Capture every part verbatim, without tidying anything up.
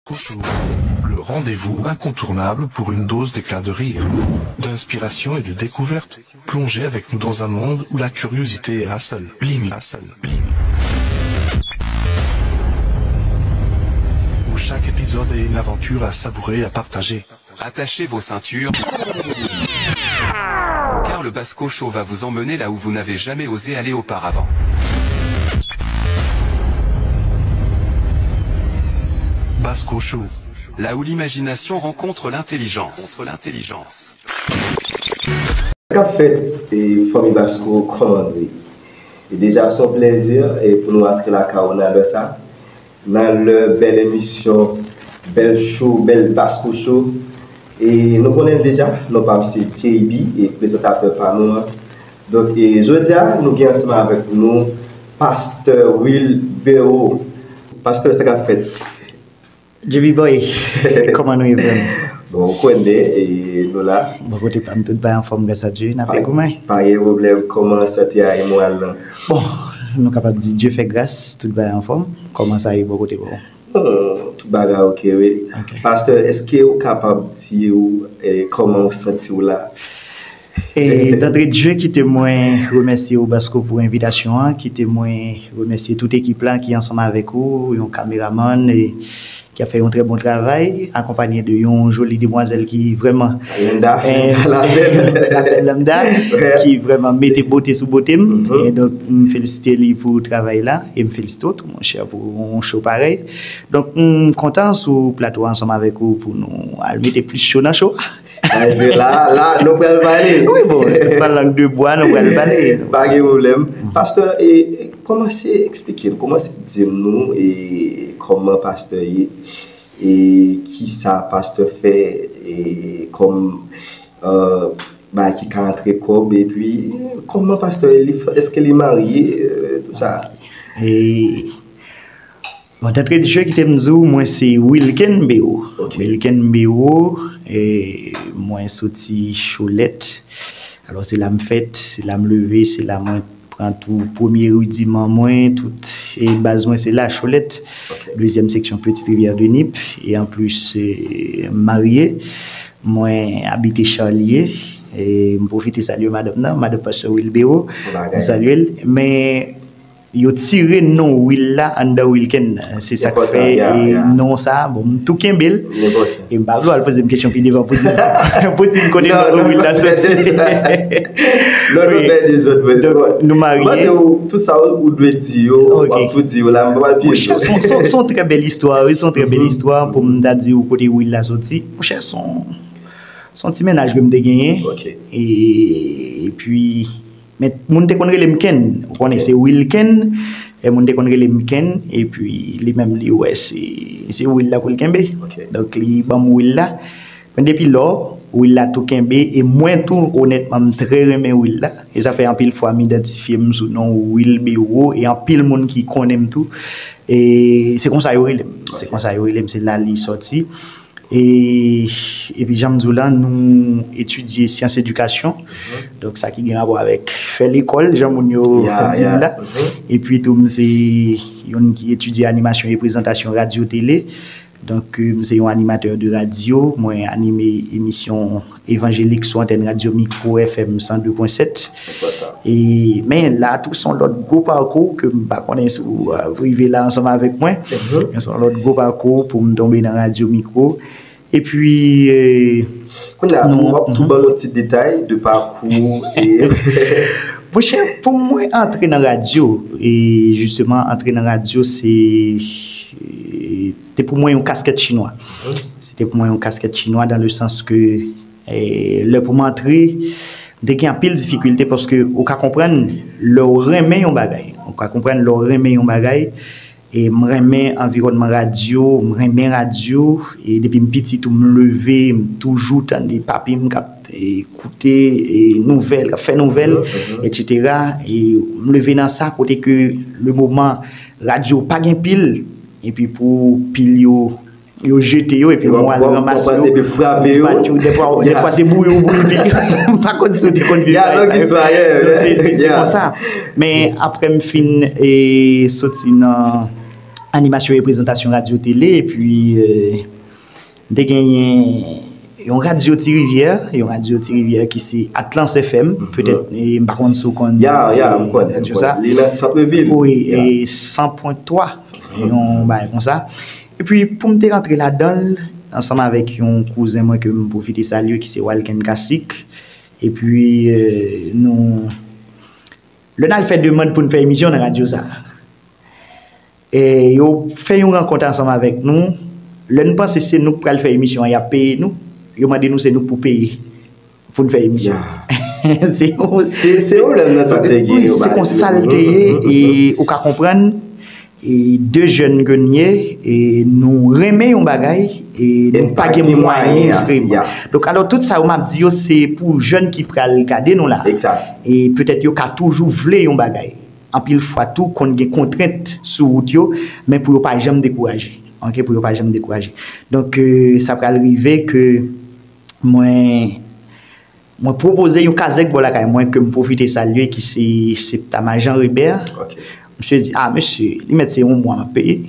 Basco Show, le rendez-vous incontournable pour une dose d'éclat de rire, d'inspiration et de découverte. Plongez avec nous dans un monde où la curiosité est la seule limite, la seule limite. Où chaque épisode est une aventure à savourer, à partager. Attachez vos ceintures, car le Basco Show va vous emmener là où vous n'avez jamais osé aller auparavant. Basco Show, là où l'imagination rencontre l'intelligence. Rencontre l'intelligence. Sa k ap fèt, e, fanmi Basco, kòman nou ye? E deja, se yon plèzi, e, pou nou antre lakay ou nan lè sa, nan lè bèl emisyon, bèl show, bèl Basco Show. E nou konnen l deja, non pa m se J B, e prezantatè pa nou an. Donk, e jodi a, nou gen ansanm avèk nou Pastè Wilbero. Pastè, sa k ap fèt? J B Boy, kòman nou ye frè m? Bon, ou konnen, e nou la. Bò kote pa m, tout bagay anfòm, gras a Dye, n ap goumen. Pa gen pwoblèm, kòman sante a e moral lan? Bon, nou kapab di Dye fè gras, tout bagay anfòm. Kòman sa ye bò kote pa w? Hmm, tout bagay oke, wi. Pastè, èske ou kapab di w, e, kòman ou santi w la? E, d'entrée de jeu, kite mwen remèsye w, Basco, pou envitasyon an. Kite mwen remèsye tout ekip la ki ansanm avèk ou, yon kameramann, e, ki ap fè yon trè bon travay, akonpanye de yon joli demwazèl ki vrèman Linda, Linda la bèl. La bèl Linda, ki vrèman mete bote sou bote m. E donk, m felisite li pou travay la, e m felisite w tou, monchè, pou yon show parèy. Donk, m kontan sou plato a ansanm avèk ou pou nou al mete plis cho nan show a. Sa vle di la, la, nou pral pale. Wi, bon, san lang de bwa, nou pral pale. Pa gen pwoblèm. Pastè, e, kòmanse eksplike m, kòmanse di m nou, e, kòman pastè ye, e, kisa pastè fè, e, kòm, e, bagay ki ka antre kòb, epi, kòman pastè ye, li fè, èske li marye, e, tout sa. E, Bon, d'entrée de jeu, kite m di w, mwen se Wilken Bero. Wilken Bero, e, mwen soti Cholet. Alò, se la m fèt, se la m leve, se la mwen pran tou premye ridiman mwen, tout, e baz mwen se la, Cholet. Dezyèm seksyon Petite Rivière de Nip, e anplis, e, m marye. Mwen abite Charlier, e m pwofite salye madanm nan, madanm pastè Wilbero. M salye l. Men, yo tire non Will la anndan Wilken nan. Se sa k fè, e, non sa a, bon, m tou kenbe l. E m pa vle w al poze m kesyon pi devan pou di m, pou di m kote non Will la soti. Non, nou fè dezòd, men. Donk, nou marye. Tout sa ou dwe di yo, w ap tou di yo la, m pa pral piye. Monchè, se yon trè bèl istwa, wi, se yon trè bèl istwa pou m ta di w kote Will la soti. Monchè, se yon, se yon ti mennaj ke m te genyen. E, epi, Men moun te konn rele m Ken. Ou konnen se Will Ken. E moun te konn rele m Ken. Epi li menm li wè se, se Will la pou l kenbe. Donk li ban m Will la. Men depi lò, Will la tou kenbe. E mwen tou, onètman, m trè renmen Will la. E sa fè anpil fwa m idantifye m sou non Will Bero. E anpil moun ki konnen m tou. E se konsa yo rele m. Se konsa yo rele m. Se la li soti. E, epi jan m di w la, nou etidye syans edikasyon. Donk sa ki gen rapò avèk fè lekòl, jan moun yo di l la. Epi tou, m se youn ki etidye animasyon e prezantasyon radyo tele. Donk, m se yon animatè de radyo. Mwen anime emisyon evanjelik sou antèn radyo Mikwo F M san de pwen sèt. E, men la tou, se yon lòt gwo pakou ke m pa konnen si w, e, rive la ansanm avèk mwen. Men se yon lòt gwo pakou pou m tonbe nan radyo Mikwo. Epi, e, Kounye a, w ap tou ban nou ti detay de pakou e Monchè, pou mwen antre nan radyo, e jisteman, antre nan radyo, se, e, te pou mwen yon kaskèt chinwa. Se te pou mwen yon kaskèt chinwa dans le sens que, e, lè pou m antre, m te gen anpil difikilte paske ou ka konprann lè w renmen yon bagay. Ou ka konprann lè w renmen yon bagay. E m renmen anviwònman radyo, m renmen radyo. E depi m piti tou, m leve, m toujou tande papi m k ap, e, koute, e, nouvèl, k ap fè nouvèl, etsetera. E m leve nan sa kote ke le moman radyo pa gen pil, epi pou pil yo, yo jete yo, epi mwen al ranmase yo, bat yo, dèfwa, dèfwa se bouyi w bouyi pil yo. M pa konn si w te konn viv bagay sa yo. Donk se, se, se konsa. Men apre m fin, e, soti nan animasyon e prezantasyon radyo tele, epi, euh, m te genyen yon radyo Ti Rivyè, yon radyo Ti Rivyè ki se Atlas F M, petèt, e m pa konn si w konn, Ya, ya, m konnen, m radyo sa. Konnen. Li nan Sant Louisville. Wi, e san pwen twa, yon bagay konsa. Epi, pou m te rantre ladan l, ansanm avèk yon kouzen mwen ke m pwofite salye, ki se Walken Kasik. Epi, euh, nou, lè n al fè demann pou n fè emisyon nan radyo sa, e yo fè yon rankont ansanm avèk nou. Lè n panse se nou k pral fè emisyon an, y ap peye nou. Yo mande nou se nou k pou peye pou n fè emisyon. Ya. Se yon, Se se yon lè nan sa te gen wi, yo se ba konsa l te ye, e ou ka konprann, e de jèn ke n ye, e nou renmen yon bagay, e nou pa gen mwayen, frè m. Ya. Donk, alò, tout sa yo m ap di yo, se pou jèn ki pral gade nou la. Exact. E petèt yo ka toujou vle yon bagay. Anpil fwa tou, konn gen kontrent sou wout yo, men pou yo pa janm dekouraje. Ok, pou yo pa janm dekouraje. Donk, euh, sa pral rive ke mwen, mwen pwopoze yon kazèk bò lakay mwen ke m pwofite salye, ki se Septama Jean Rebert. Ok. Misye di, ah, mesye, li mèt se yon mwa m ap peye.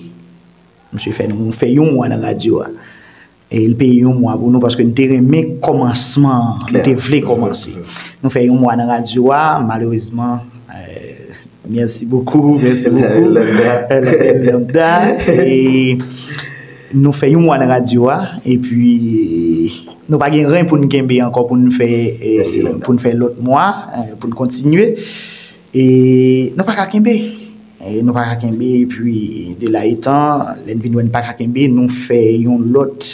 Misye fè nou fè yon mwa nan radyo a. E l peye yon mwa pou nou paske n te renmen kòmansman an, nou te vle kòmanse. Nou fè yon mwa nan radyo a, malerezman, euh, merci beaucoup, merci beaucoup. Lambda. Euh, Lambda. E nou fè yon mwa nan radyo a, epi nou pa gen ren pou n kenbe ankò pou n fè, euh, Merci, Lambda. Pou n fè lòt mwa, euh, pou n kontinye. E nou pa ka kenbe. E nou pa ka kenbe, epi de la etan, lè n vin wè n pa ka kenbe, nou fè yon lòt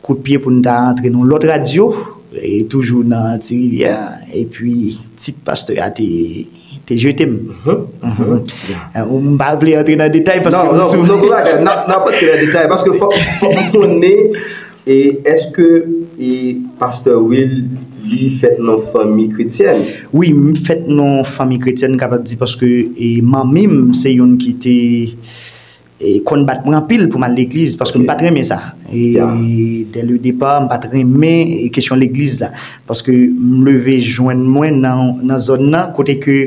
kout pye pou n ta antre nan lòt radyo, e toujou nan Ti Rivyè, epi tit pastè a te, te jete m. Mhm. M pa vle antre nan detay paske Non, non, non, non, n ap antre nan detay paske fòk, fòk m konnen, e èske, e pastè Will, li fèt nan fanmi kretyèn? Wi, m fèt nan fanmi kretyèn, m kapab di, paske, e manmi m se youn ki te, e konn bat mwen anpil pou m al legliz, paske m pa t renmen sa. E dè le depa, m pa t renmen, e kesyon legliz la. Paske m leve jwenn mwen nan, nan zòn nan, kote ke,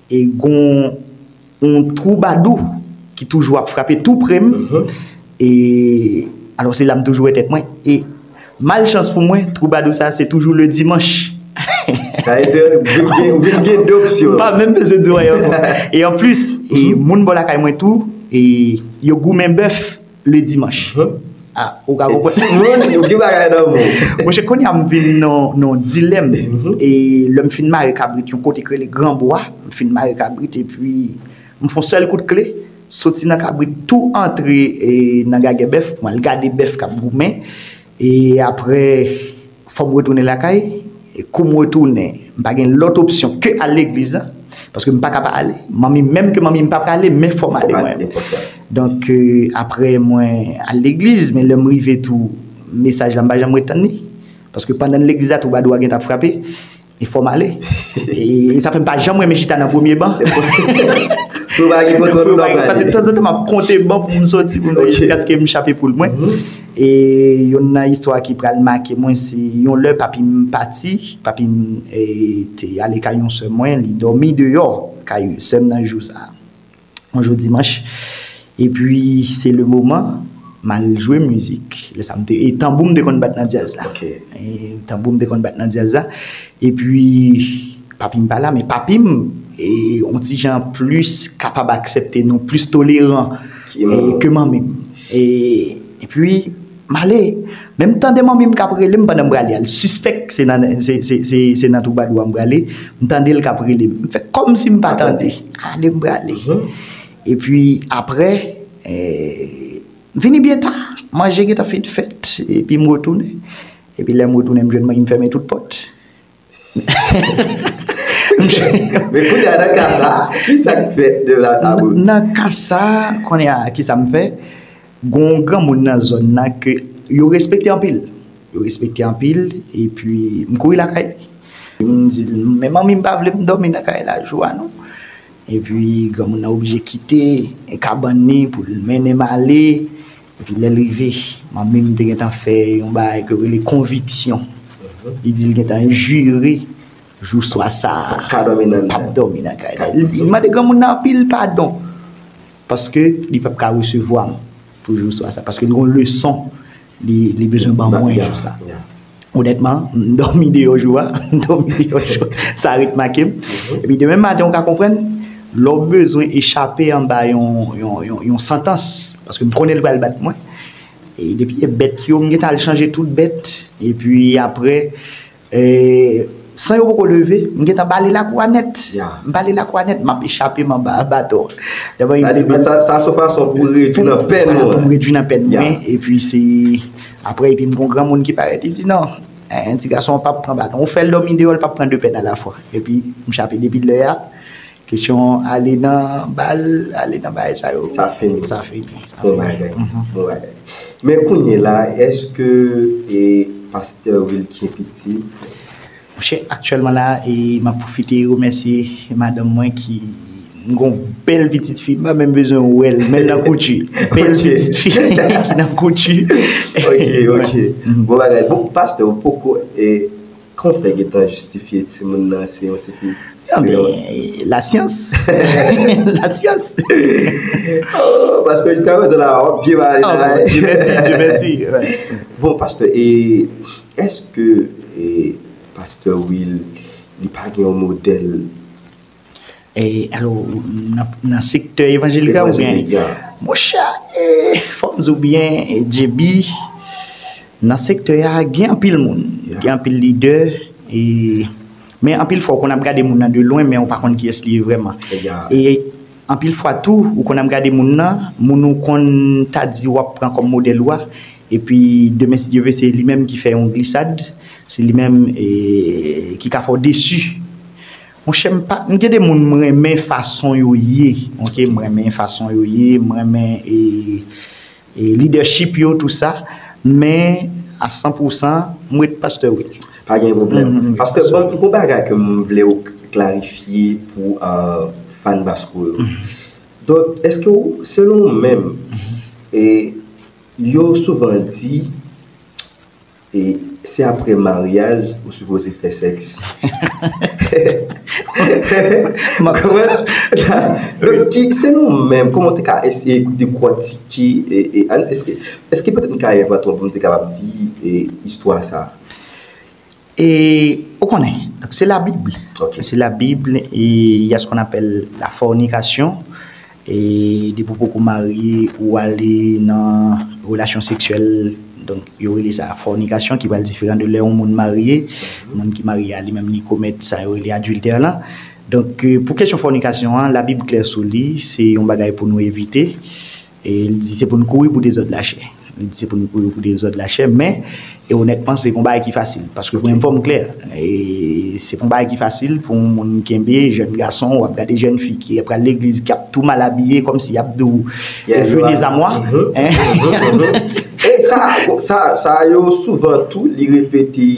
e gon yon twoubadou ki toujou ap frape tou pre m. E alò, se la m toujou wè tèt mwen. E malchans pou mwen, twoubadou sa, se toujou le dimanch. Sa vle di, ou vin gen, ou vin gen dopsyon. M pa menm bezwen di w anyen ankò. E anplis, e moun bò lakay mwen tou, e yo goumen bèf le dimanch. Ah, ou ka konprann. Timoun, ou gen bagay nan men w. Monchè, kounye a m vin nan, nan dilèm. E lè m fin mare kabrit yon kote k rele Granbwa, m fin mare kabrit, epi m fè yon sèl kout kle, soti nan kabrit, tou antre, e, nan gagè bèf, pou m al gade bèf k ap goumen. E apre, fò m retounen lakay. E kou m retounen, m pa gen lòt opsyon ke al legliz la. Paske m pa ka pa ale. Manmi, menm ke manmi m pa prale, men fò m ale mwen menm. Donk, e, apre mwen al legliz, men lè m rive tou, mesaj la m pa janm ret tann li. Paske pandan n legliz la, twoubadou a gentan ap frape. E fò m ale. E, e sa fè m pa janm renmen chita nan premye ban. Pou pa gen kontwòl ou nan Paske tanzantan m ap konte ban pou m soti, pou m fè jiskaske m chape poul mwen. E youn nan istwa ki pral make mwen, se yon lè papi m pati, papi m, e, te ale kay yon sè mwen, li dòmi deyò kay sè m nan jou sa. Yon jou dimanch. Epi, se le moman, m al jwe mizik. Lè sa m te, e tanbou m te konn bat nan djaz la. E tanbou m te konn bat nan djaz la. Epi, papi m pa la, men papi m, e, yon ti jan plis kapab aksepte nou, plis toleran, e, ke manmi m. E, epi, m ale, men m tande manmi m k ap rele m pandan m prale a. L sispèk se nan, se, se, se, se nan twoubadou a m prale. M tande l k ap rele m. M fè kòmsi m pa tande. Ale m prale. Epi, apre, e, m vini byen ta. Manje gentan fin fèt. Epi, m retounen. Epi, lè m retounen, m jwenn manmi m fèmen tout pòt. Men kounye a, nan ka sa, ki sa k fèt de la tabou? Nan ka sa, kounye a, ki sa m fè? Gon granmoun nan zòn nan ke yo respekte anpil. Yo respekte anpil, epi m kouri lakay li. M di l, men manmi m pa vle m dòmi nan kay la jou a non. Epi granmoun nan oblije kite kabann li pou l mennen m ale. Epi lè l rive, manmi m te gentan fè yon bagay ke yo rele konviksyon. Li di l gentan jire jou swa sa a, p ap dòmi nan kay la. Li mande granmoun nan anpil padon. paske li p ap ka resevwa m pou jou swa sa, paske li gen yon leson li, li bezwen ban mwen jou sa. Onètman, m dòmi deyò jou a, m dòmi deyò jou a, sa ret make m. Epi demen maten, ou ka konprann, lè w bezwen echape anba yon, yon, yon, yon santans, paske m konnen l pral bat mwen. E depi e bèt yo, m gentan al chanje tout bèt. Epi apre, e, san yo poko leve, m gentan bale lakou a nèt. M bale lakou a nèt, m ap echape m anba baton. Sa, sa se yon fason pou w redwi nan pèn ou. Pou m redwi nan pèn mwen. Epi se apre, epi m gon granmoun ki parèt, li di, "Non, en, ti gason an p ap pran baton. Ou fè l dòmi deyò, l p ap pran de pèn alafwa." Epi m chape depi lè a. Kesyon ale nan bal, ale nan bagay sa yo. Sa fini. Sa fini. Bon bagay. Bon bagay. Men kounye la, èske e pastè Will gen pitit? Monchè, aktyèlman la, e m ap pwofite remèsye madanm mwen ki m gon bèl pitit fi, m pa menm bezwen wè l, men l nan kouti. Bèl pitit fi ki nan kouti. Ok, ok. Bon bagay. Bon, pastè, ou poko e Kòman w fè gentan jistifye timoun nan se yon tifi? Anben, lasyans. Lasyans. Oh, pastè, jiska prezan la, w ap byen pale la. Dye mèsi, Dye mèsi. Bon, pastè, e èske e pastè Will, li pa gen yon modèl? E, alò, nan, nan sektè evanjelik la oubyen? Monchè, e, fò m di w byen, e, J B, nan sektè a, gen anpil moun, gen anpil lidè, e, men anpil fwa, ou konn ap gade moun nan de lwen, men ou pa konn kiyès li ye vrèman. E anpil fwa tou, ou konn ap gade moun nan, moun ou konn ta di w ap pran kòm modèl ou a, epi demen, si Dye vle, se li menm ki fè yon glisad, se li menm, e, ki ka fè w desi. Monchè, m pa, m gen de moun m renmen fason yo ye, ok, m renmen fason yo ye, m renmen, e, e, leadership yo, tou sa, men a san pou san, m ret pastè Will. Pa gen pwoblèm. Pastè, bon, gon bagay ke m vle w klarifye pou, euh, fan Basko yo. Donk, èske w, selon ou menm, e, yo souvan di, e se apre maryaj ou sipoze fè sèks. Kòman? Donk, ki, selon ou menm, kòman w te ka eseye dekòtike, e, e, èske, èske petèt m ka envante yon pou m te kapab di, e, istwa sa a? E, ou konnen, donk, se Labib. Se Labib, e il y a ce qu'on appelle la fornication. E depi w poko marye, ou ale nan relasyon seksyèl, donk, yo rele sa fònikasyon, ki pral diferan de lè yon moun marye. Moun ki marye a, li menm, li komèt sa yo rele adiltè lan. Donk, e, pou kesyon fònikasyon an, Labib klè sou li, se yon bagay pou nou evite. E li di se pou n kouri pou dezòd lachè. Li di se pou n kouri pou dezòd lachè, men, e onètman, se pa yon bagay ki fasil. Paske pou mwen, fò m klè, e se pa yon bagay ki fasil pou yon moun kenbe, jèn gason, w ap gade jèn fi ki pral legliz, ki ap tou mal abiye, kòmsi y ap di w, e, venez à moi. E sa, sa, sa yo souvan tou, li repete,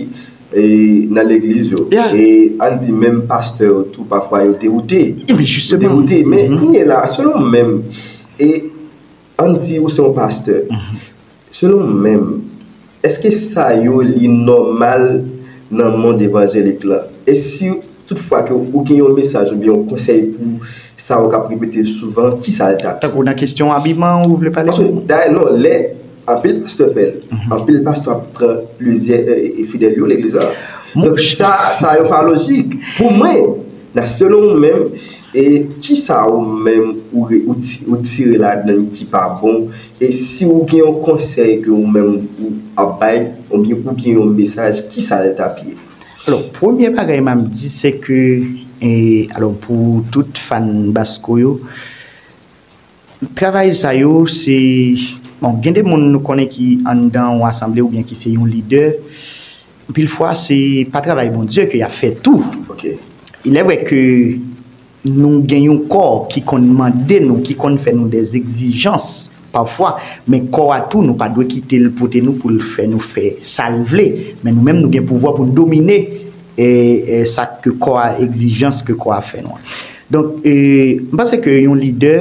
e, nan legliz yo. E ann di menm pastè yo tou, pafwa yo dewoute. Yo dewoute. Men kounye la, selon w menm, e ann di ou se yon pastè. Selon w menm, èske sa yo li nòmal nan mond evanjelik lan? E si toutfwa ke ou gen yon mesaj oubyen yon konsèy pou sa yo k ap repete souvan, kisa l t ap ye? Tankou nan kesyon abiman ou vle pale? Paske, dayè, non, lè anpil pastè fè l, anpil pastè ap pran plizyè, e, e, fidèl yo legliz la. Donk, sa, sa yo pa lojik. Pou mwen, nan selon ou menm, e kisa ou menm ou, re- ou, ti- ou tire ladan l ki pa bon? E si ou gen yon konsèy ke ou menm ou ap bay, oubyen ou gen yon mesaj, kisa l t ap ye? Alò, premye bagay m ap di, se ke, e, alò, pou tout fan Basko yo, travay sa yo, se, bon, gen de moun nou konnen ki anndan yon asanble oubyen ki se yon lidè. Anpil fwa, se pa travay Bondye ke y ap fè tou. Il est vrai que nou gen yon kò ki konn mande nou, ki konn fè nou dè egzijans pafwa, men kò a tou, nou pa dwe kite l pote nou pou l fè nou fè sa l vle. Men nou menm, nou gen pouvwa pou n domine, e, e, sa ke kò a, egzijans ke kò a fè nou an. Donk, e, m panse ke yon lidè,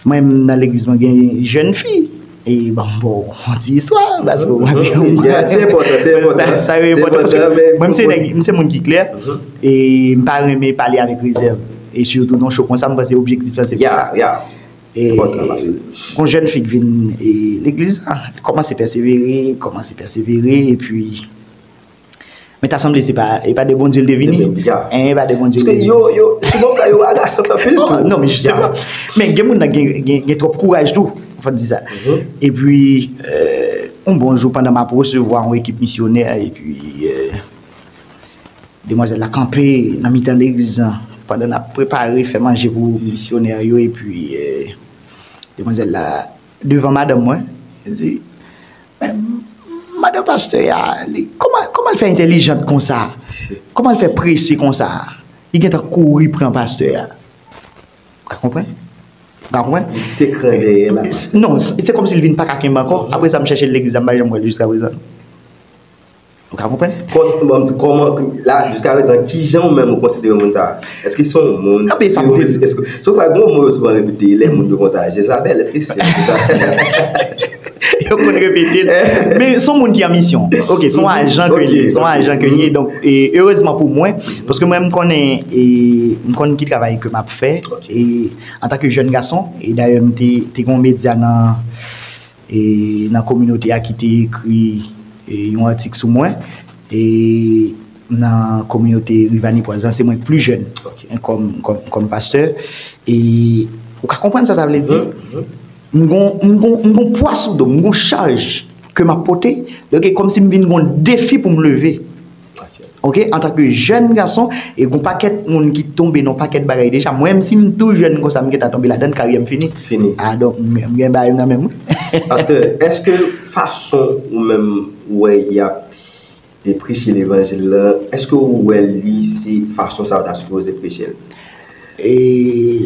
mwen menm nan legliz mwen gen jèn fi, e ban m ba w yon ti istwa, paske w panse ke mwen, sa, sa yo enpòtan, paske mwen, m se nèg, m se moun ki klè, e m pa renmen pale avèk rezèv. E sitou nan cho konsa, m panse objektif la se pou sa. E, gon jèn fi k vin e, legliz la, li kòmanse pèsevere, kòmanse pèsevere, epi men ta sanble se pa, e pa de Bondye l te vini. E pa de Bondye l te vini. Yo, yo, souvan frè yo agasan anpil tou. Non, men jisteman. Men gen moun nan gen, gen, gen twòp kouraj tou, fò di sa. Epi, yon bon jou, pandan m ap resevwa yon ekip misyonè, epi, demwazèl la kanpe nan mitan legliz lan, pandan n ap prepare, fè manje pou misyonè yo, epi, demwazèl la, devan madanm mwen, li di, men, madanm pastè a, li, kòman, kòman l fè entèlijant konsa? Kòman l fè prese konsa? Li gentan kouri pran pastè a. Ou ka konprann? Ou ka konprann? Li kite kran dèyè la. Non, se kòmsi l vin pa ka kenbe ankò. Apre sa, m chèche l legliz la, m pa janm wè l jiskaprezan. Ou ka konprann? Kòman, la, jiskaprezan, kijan ou menm ou konsidere moun sa a? Èske se yon moun? Anben, sa m te di. Èske, se yon frè, gon mo yo souvan repete, lè moun yo konsa, Jezabèl, èske se Jezabèl? Yo konn repete l. Men se yon moun ki an misyon. Ok, se yon ajan ke l ye. Se yon ajan ke l ye. Donk, e, erezman pou mwen, paske mwen, m konnen, e, m konn ki travay ke m ap fè. E, antanke jèn gason, e dayè, m te, te gen yon medya nan, e, nan kominote a ki te ekri, e, yon atik sou mwen. E, nan kominote Rivanipwaz la, se mwen k pli jèn kòm, kòm, kòm pastè. E, ou ka konprann sa sa vle di? M gon, m gon, m gon pwa sou do m, m gon chaj ke m ap pote, donk e kòmsi m vin gon defi pou m leve. Ok, antanke jèn gason, e gon pakèt moun ki tonbe nan pakèt bagay deja. Mwen menm, si m tou jèn konsa, m gentan tonbe ladan l, karyè m fini. Fini. A, donk, m, m gen bagay nan men m, wi. Pastè, èske fason ou menm ou wè y ap e preche levanjil la, èske ou wè li se fason sa yo ta sipoze preche l? E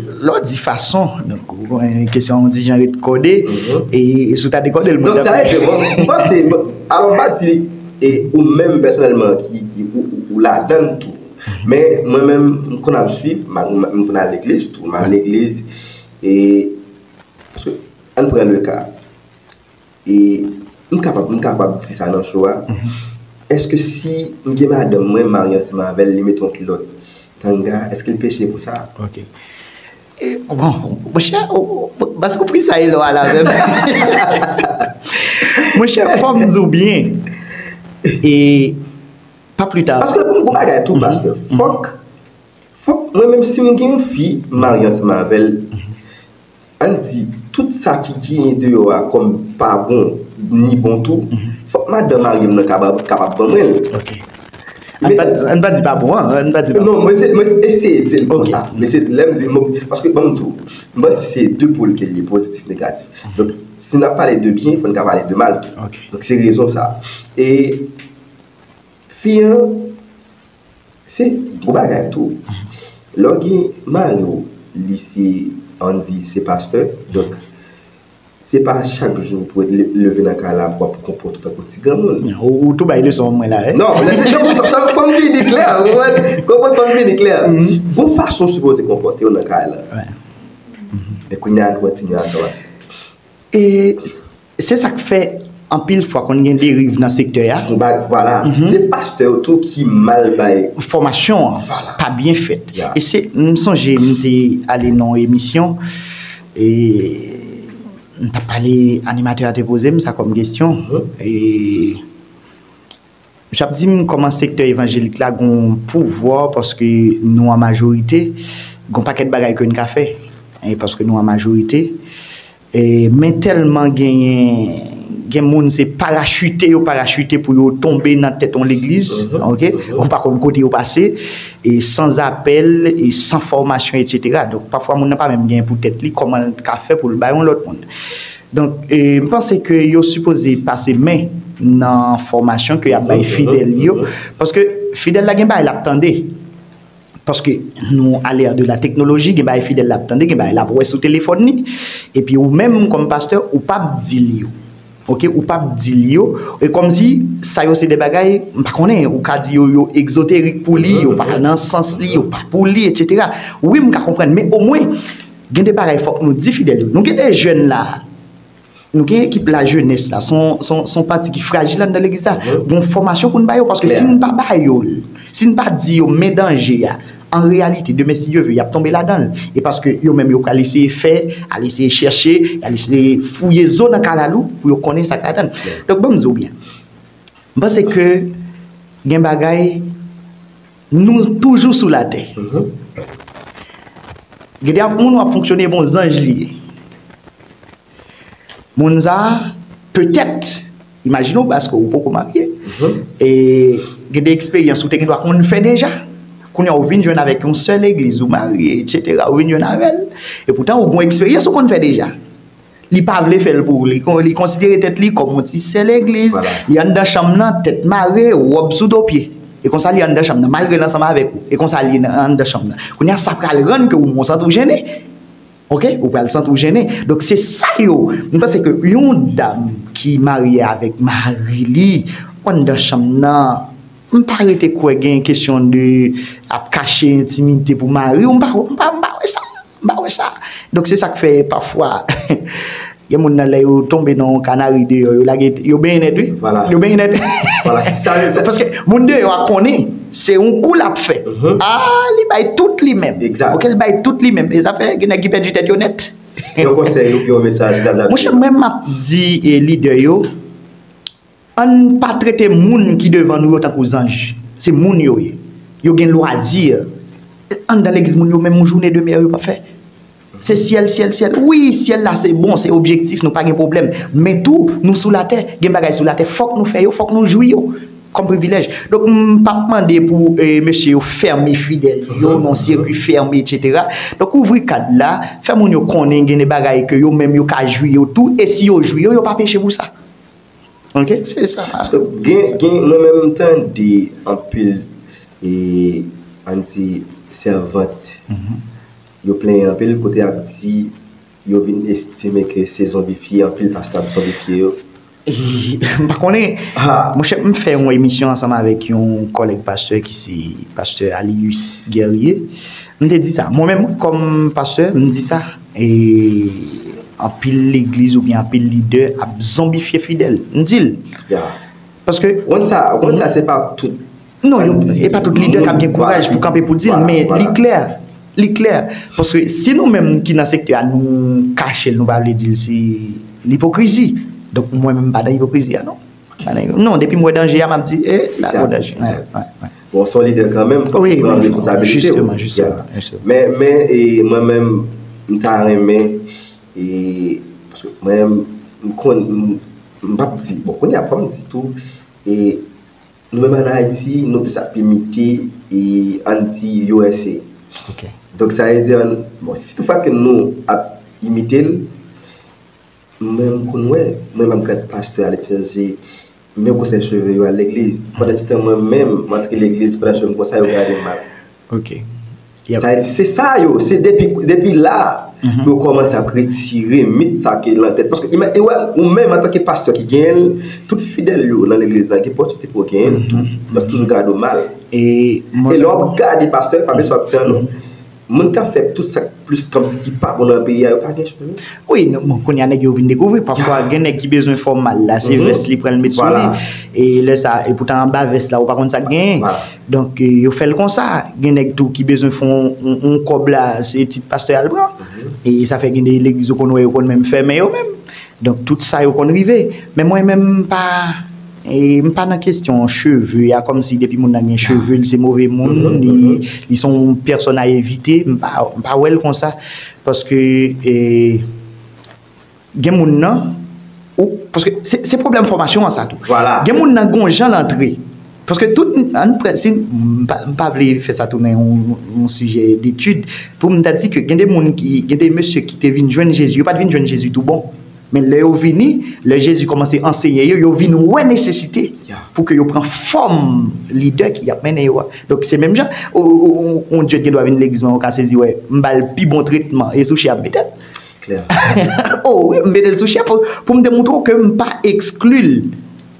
lè w di fason, donk, ou konnen kesyon an yon ti jan ret kòde, e si w ta dekòde l, mwen... Donk, sa vle di, bon, m panse, bon, alò, m pa di, e ou menm pèsonèlman ki, ki ou, ou, ou ladan l tou. Men mwen menm, m konn ap swiv, m, m, m konn al legliz tou, m al legliz, e, paske, ann pran le ka, e m kapab, m kapab di sa nan show a. Èske si m gen madanm mwen, m marye ansanm avè l, li mete yon kilòt tanga, èske l peche pou sa? Ok. E, bon, monchè, ou, ou, paske w frizaye lè w al avè m. Monchè, fò m di w byen. E pa pli ta. Paske pou m gon bagay tou, pastè, fòk, fòk mwen menm si m gen yon fi, m marye ansanm avè l, ann di, tout sa ki genyen deyò a kòm pa bon, ni bon tou, fòk madanm marye m nan kapab, kapab ban mwen l. Ok. Ann pa, ann pa di pa bon an, ann pa di pa bon. Non, mwen se, mwen eseye di l konsa. Mwen eseye di l, lè m di, mwen, paske, ban m di w, m panse se de pol ke l ye, pozitif, negatif. Donk, si n ap pale de byen, fò n ka pale de mal tou. Ok. Donk, se rezon sa. E fi an, se gwo bagay tou. Lè w gen mari w, li se, ann di, se pastè, donk, se pa chak jou pou w le-, leve nan kay la pou w ap konpòte w tankou ti granmoun. Ou, ou tou bay leson mwen la, wi. Non, lè se, non, fò, fò m vini klè, ou konprann? Konprann, fò m vini klè. Gon fason w sipoze konpòte w nan kay la. Men kounye a, nou kontinye ansanm. E se sa k fè anpil fwa konn gen deriv nan sektè a. Vwala. Se pastè yo tou ki mal bay fòmasyon an, pa byen fèt. E se, m sonje m te ale nan yon emisyon, e m t ap pale, animatè a te poze m sa kòm kesyon. E misye ap di m kòman sektè evanjelik la gon pouvwa paske nou an majorite, gon pakèt bagay ke n ka fè, e paske nou an majorite. E, men tèlman genyen, gen moun se parachite yo parachite pou yo tonbe nan tèt yon legliz, ok? Ou pa konn kote yo pase, e san apèl, e san fòmasyon, etsetera. Donk, pafwa moun nan pa menm genyen pou tèt li, kòman l ka fè pou l bay yon lòt moun? Donk, e, m panse ke yo sipoze pase men nan fòmasyon ke y ap bay fidèl yo, paske fidèl la gen bagay l ap tande. Paske nou a l'ère de la technologie, gen bagay fidèl la ap tande, gen bagay l ap wè sou telefòn li, epi ou menm kòm pastè, ou p ap di l yo. Ok, ou p ap di l yo. E kòmsi sa yo se de bagay, m pa konnen, ou ka di yo, yo egzoterik pou li, yo pa nan sans li, yo pa pou li, etsetera. Wi, m ka konprann, men omwen, gen de bagay fòk nou di fidèl yo. Nou gen de jèn la, nou gen ekip lajenès la, se yon, se yon, se yon pati ki frajil anndan legliz la. Gon fòmasyon pou n ba yo, paske si n pa ba yo l, si n pa di yo men danje a, an reyalite, demen, si Dye ve, y ap tonbe ladan l. E paske yo menm, yo pral eseye fè, al eseye chèche, al eseye fouye zo nan kalalou pou yo konnen sa k ladan l. Donk, ban m di w byen, m panse ke gen bagay, nou toujou sou latè. Gen de moun w ap fonksyone, bon, zanj li ye. Moun sa a, petèt, imajine w, paske ou poko marye, e gen de eksperyans ou te gen dwa konn fè deja. Kounye a, ou vin jwenn avèk yon sè legliz, ou marye, etsetera, ou vin jwenn avè l, e poutan ou gen eksperyans ou konn fè deja. Li pa vle fè l pou ou, li, kon- li konsidere tèt li kòm yon ti sè legliz, li anndan chanm nan, tèt mare, wòb sou do pye. E konsa li anndan chanm nan, malgre l ansanm avèk ou. E konsa li anndan chanm nan. Kounye a, sa pral rann ke ou, ou santi w jennen. Oke, ou pral santi w jennen. Donk, se sa yo. M panse ke yon dam ki marye avèk mari li, anndan chanm nan, m pa rete kwè gen kesyon de ap kache entimite pou mari w. M pa, m pa, m pa wè sa. M pa wè sa. Donk, se sa k fè pafwa gen moun nan, lè yo tonbe nan yon kanari deyò, yo lage, yo benyen nèt, wi. Yo benyen nèt. Paske moun deyò a konnen se yon kou l ap fè. Ah, li bay tout li menm. Oke, li bay tout li menm. E sa fè gen nèg ki pèdi tèt yo nèt. Yon konsèy oubyen yon mesaj, Dada? Monchè, mwen, m ap di, e, lidè yo, ann pa trete moun ki devan nou yo tankou zanj. Se moun yo ye. Yo gen lwazi. Anndan legliz moun yo, menm yon jounen de mè yo p ap fè. Se syèl, syèl, syèl. Wi, syèl la se bon, se objektif nou, pa gen pwoblèm. Men tou, nou sou latè, gen bagay sou latè, fòk nou fè yo, fòk nou jwi yo kòm privilèj. Donk, m p ap mande pou, e, mesye yo fèmen fidèl yo nan sirkui fèmen, etsetera. Donk, ouvri kad la, fè moun yo konnen gen de bagay ke yo menm yo ka jwi yo tou, e si yo jwi yo, yo pa peche pou sa. Oke, se sa. Paske gen, gen, mwen menm, m tande anpil, e, ann di, sèvant, yo plenyen anpil kote y ap di yo vin estime ke se zonbifye, anpil pastè ap zonbifye yo. E, m pa konnen. Monchè, m fè yon emisyon ansanm avèk yon kòlèg pastè ki se pastè Alius Guerrier. M te di sa. Mwen menm, kòm pastè, m di sa. E anpil legliz oubyen anpil lidè ap zonbifye fidèl. M di l. Paske ou konn sa, ou konn sa, se pa tout. Non, yo, e pa tout lidè k ap gen kouraj pou kanpe pou di l, men li klè. Li klè. Paske si nou menm ki nan sektè a, nou kache l, nou pa vle di l, se lipokrizi. Donk, mwen menm, m pa nan ipokrizi a, non. Pa nan, non, depi m wè danje a, m ap di, e, la, gon danje. Bon, se yon lidè kanmenm, fòk ou pran responsabilite w. Jisteman, jisteman. Men, men, e, mwen menm, m ta renmen, e, paske mwen menm, m konn, m, m p ap di, bon, kounye a, fò m di tou, e, nou menm ann Ayiti, nou plis ap imite, e, ann di U S A. Donk, sa vle di, bon, si toutfwa ke nou ap imite l, mwen, m konn wè, mwen, m ap gad pastè aletranje, men konsèy cheve yo al legliz. Pandansetan, mwen menm, m antre legliz, pandan cheve m konsa, yo gade m mal. Sa vle di, se sa yo, se depi, depi la, yo kòmanse ap retire mit sa ke nan tèt. Paske, ima- e wè, ou menm, antanke pastè ki genyen l, tout fidèl yo nan legliz la, gen pòsibite pou yo genyen l tou. Y ap toujou gade w mal. E lè w ap gade pastè, pa bezwen ap di an non. Moun k ap fè tout sa k plis kòmsi ki pa bon nan peyi a, yo pa gen cheve. Wi, bon, kounye a nèg yo vin dekouvri. Pafwa, gen nèg ki bezwen fè w mal la, se vès li pran l met sou li. E lè sa, e poutan anba vès la, ou pa konn sa k genyen. Donk, e, yo fè l konsa. Gen nèg tou ki bezwen fè yon, yon, yon kòb la, se tit pastè a l pran. E sa fè gen de legliz ou konn wè yo konn menm fèmen yo menm. Donk, tout sa yo konn rive. Men mwen menm, m pa, e, m pa nan kesyon cheve a, kòmsi depi moun nan gen cheve, li se move moun, li, li se yon pèsòn a evite. M pa, m pa wè l konsa. Paske, e, gen moun nan, ou, paske se, se pwoblèm fòmasyon an sa tou. Gen moun nan gon jan l antre. Paske tout, ann prè, si, m pa, m pa vle fè sa tounen yon, yon sijè detid, pou m ta di ke gen de moun ki, gen de mesye ki te vin jwenn Jezi, yo pa t vin jwenn Jezi tou bon. Men lè yo vini, lè Jezi kòmanse anseye yo, yo vin wè nesesite pou ke yo pran fòm lidè ki ap mennen yo a. Donk, se menm jan, o, o, o, yon djèt gen dwa vin legliz mwen, ou ka sezi wè, m ba l pi bon tretman, e sou chè ap mete l. O wi, m mete l sou chè pou, pou m te montre w ke m pa ekskli l.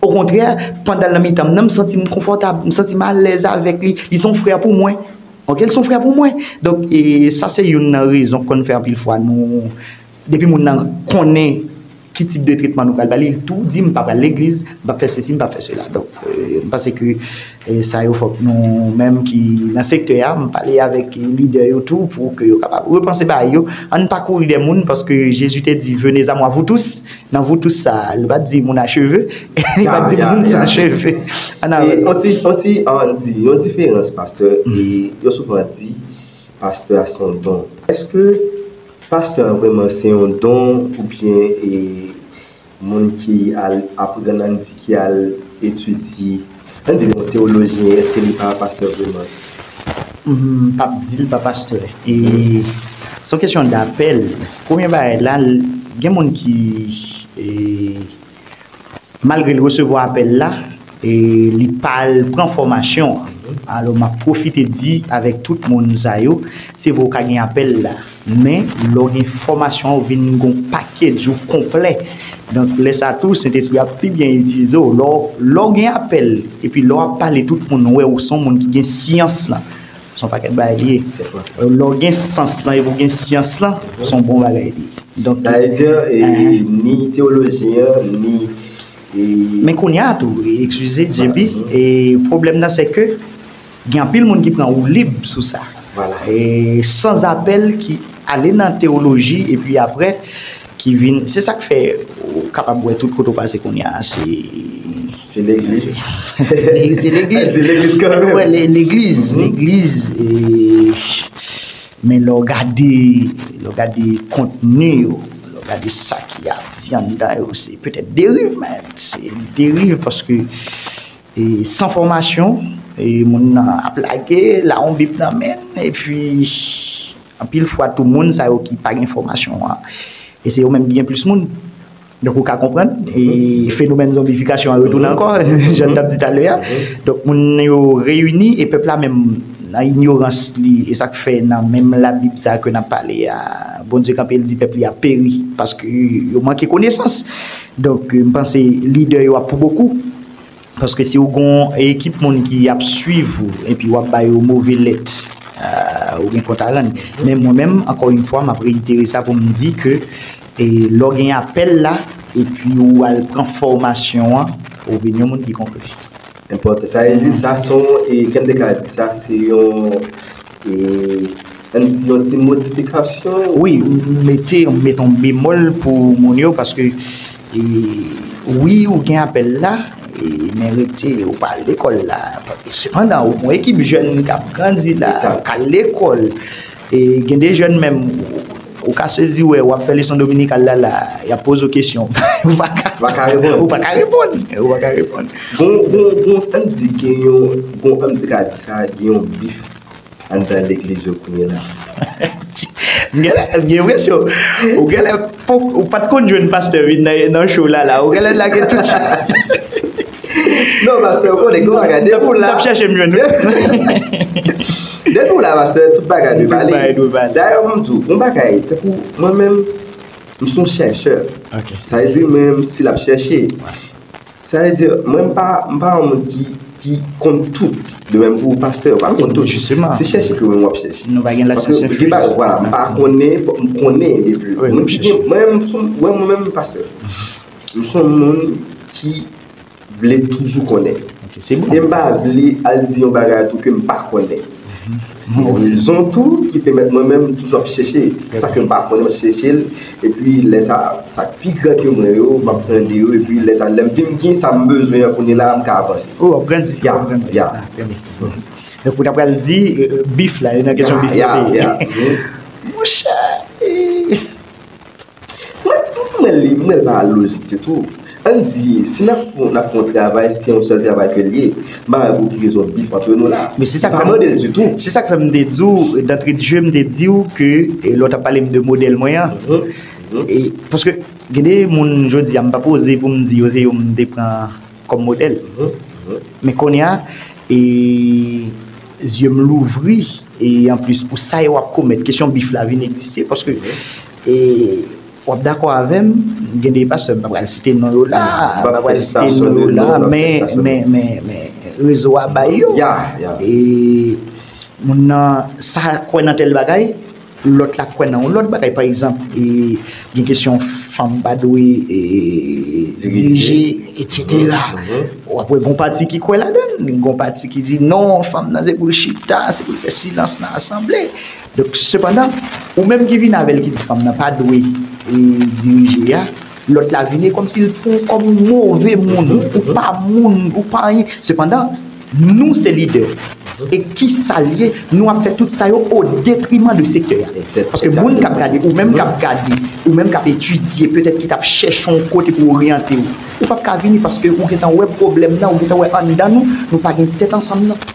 Okontrè, pandan l nan mitan m nan, m santi m konfòtab, m santi m alèz avèk li. Li se yon frè pou mwen. Oke, li se yon frè pou mwen. Donk, e, sa se youn nan rezon k konn fè anpil fwa nou, depi moun nan konnen ki tip de tretman nou pral ba li, li tou di, "M pa pral legliz, m p ap fè sesi, m p ap fè sela." Donk, e, Paske e sa yo fòk nou menm ki nan sektè a, m pale avèk lidè yo tou pou ke yo kapab repanse bagay yo. Ann pa kouri dèyè moun, paske Jezi te di, venez à moi vous tous. Nan vous tous sa, li pa t di moun a cheve, li pa t di moun san cheve. Ann avanse. On ti, on ti, on di, yon diferans, pastè, e yo souvan di, pastè a se yon don. Èske pastè a vrèman se yon don oubyen e moun ki al aprann, ann di, ki al etidye, ann di yon teyolojyen, èske li pa pastè vrèman? M p ap di l pa pastè. E se yon kesyon dapèl. Premye bagay la, l- gen moun ki e, malgre l resevwa apèl la, e li pa al pran fòmasyon an. Alò, m ap pwofite di avèk tout moun sa yo, se vre w ka gen apèl la, men lè w gen fòmasyon an, ou vin gen yon pakèj ou konplè. Donk, lè sa tou, Sentespri a ap pi byen itilize w. Lè w, lè w gen apèl, epi lè w ap pale, tout moun wè ou se yon moun ki gen syans lan. Se yon pakèt bagay li ye. Lè w gen sans lan epi w gen syans lan, se yon bon bagay li ye. Donk, sa vle di, e, ni teyolojyen an, ni, e, men kounye a tou, e, eskize, J B, e, pwoblèm nan, se ke gen anpil moun ki pran woulib sou sa. Vwala. E, san apèl ki ale nan teyoloji, epi apre, ki vin, se sa k fè ou kapab wè tout kote w pase kounye a, se Se legliz. Se, se legliz. Se legliz kanmenm. Wè, le- legliz, legliz, e, men lè w gade, lè w gade kontni yo, lè w gade sa ki ap di anndan yo, se petèt deriv, men se deriv paske, e, san fòmasyon, e, moun nan ap lage, la yon bib nan men l, epi anpil fwa tou moun sa yo ki pa gen fòmasyon an, e se yo menm ki gen plis moun. Donk, ou ka konprann, e fenomèn zonbifikasyon an retounen ankò, jan n t ap di talè a. Donk, moun yo reyini e pèp la menm nan inyorans li, e sa k fè nan menm Labib sa ke n ap pale a, Bondye kanpe, l di pèp li ap peri, paske yo manke konesans. Donk, m panse lidè yo ap pou bokou. Paske si w gon ekip moun ki ap swiv ou, epi w ap ba yo move lèt, ah, ou gen kont a rann. Men mwen menm, ankò yon fwa, m ap reyitere sa pou m di ke, e, lè w gen apèl la, epi ou al pran fòmasyon an, ou vin yon moun ki konplè. Enpòtan. Sa vle di, sa se yon, e, kèm te ka di sa, se yon, e, ann di yon ti modifikasyon. Wi, m mete, m mete yon bemòl pou moun yo, paske, e, wi, ou gen apèl la, e, men rete, ou pa al lekòl la. Sepandan, ou gon ekip jèn k ap grandi la, k al lekòl. E, gen de jèn menm, ou, ou ka sezi wè, w ap fè leson dominikal la, la, y ap poze w kesyon. Ou pa ka, ou pa ka reponn. Ou pa ka reponn. Ou pa ka reponn. Gon, gon, gon, ann di gen yon, gon, ann di ka di sa, gen yon bif anndan legliz yo kounye la. M genlè, m gen enpresyon, ou genlè, ou pa t konn jwenn pastè vin nan, nan show la, la, ou genlè lage tout. Non, pastè, ou konnen, gon bagay, depi w la. T ap chèche m jwenn ou. Depi w la, pastè, tout bagay dwe pale. Dayè, m di w, gon bagay, tankou mwen menm, m se yon chèchè. Sa vle di, mwen menm, m still ap chèche. Sa vle di, mwen, m pa, m pa yon moun ki, ki konn tout. De menm pou pastè, ou pa konn tout. Se chèche ke mwen, w ap chèche. Nou pa gen lasyans enfiniz. Vwala, m pa konnen, fòk m konnen epi. Mwen, mwen, mwen menm, pastè, m se yon moun ki vle toujou konnen. E m pa vle al di yon bagay tou ke m pa konnen. Se rezon tou ki pèmèt mwen menm toujou ap chèche sa ke m pa konnen, m ap chèche l. Epi lè sa, sa k pi gran ke mwen yo, m ap tande yo. Epi lè sa, lè m vin gen sa m bezwen an kounye la, m ka avanse. Ou ap grandi, ou ap grandi. Donk, ou ta pral di, e, e, bif la, e nan kesyon bif la. Monchè, e, Mwen, mwen li, mwen pa lojik ditou. Ann di, si n ap fè, n ap fè yon travay, se yon sèl travay ke l ye. M pa wè pou ki rezon bif antre nou la. Men se sa k fè m, pa mande l ditou. Se sa k fè m te di w, dantre de jeu, m te di w ke, e, lè w t ap pale m de modèl mwen an. E, paske gen de moun, jodi a, m pa poze pou m di yo se yo m te pran kòm modèl. Men kounye a, e, zye m louvri, e anplis, pou sa yo ap komèt, kesyon bif la vin egziste, paske, e, w ap dakò avè m, gen de pastè, m pa pral site non yo la, m pa pral site non yo la, men, men, men, men, rezo a bay yo. E, moun nan, sa kwè nan tèl bagay, lòt la kwè nan yon lòt bagay. Pa egzanp, e, gen kesyon fanm pa dwe, e, dirije, etsetera. W ap wè gon pati ki kwè ladan l, gon pati ki di non, fanm nan se pou l chita, se pou l fè silans nan asanble. Donk, sepandan, ou menm ki vin avè l ki di fanm nan pa dwe e, dirije a, lòt la vin e kòmsi l pran w kòm yon move moun, ou pa moun, ou pa anyen. Sepandan, nou se lidè. E ki sa l ye, nou ap fè tout sa yo o detriman de sektè a. Paske moun k ap gade, ou menm k ap gade, ou menm k ap etidye, petèt ki t ap chèche yon kote pou oryante w, ou p ap ka vini paske ou gentan wè pwoblèm nan, ou gentan wè anndan nou, nou pa gen tèt ansanm nan.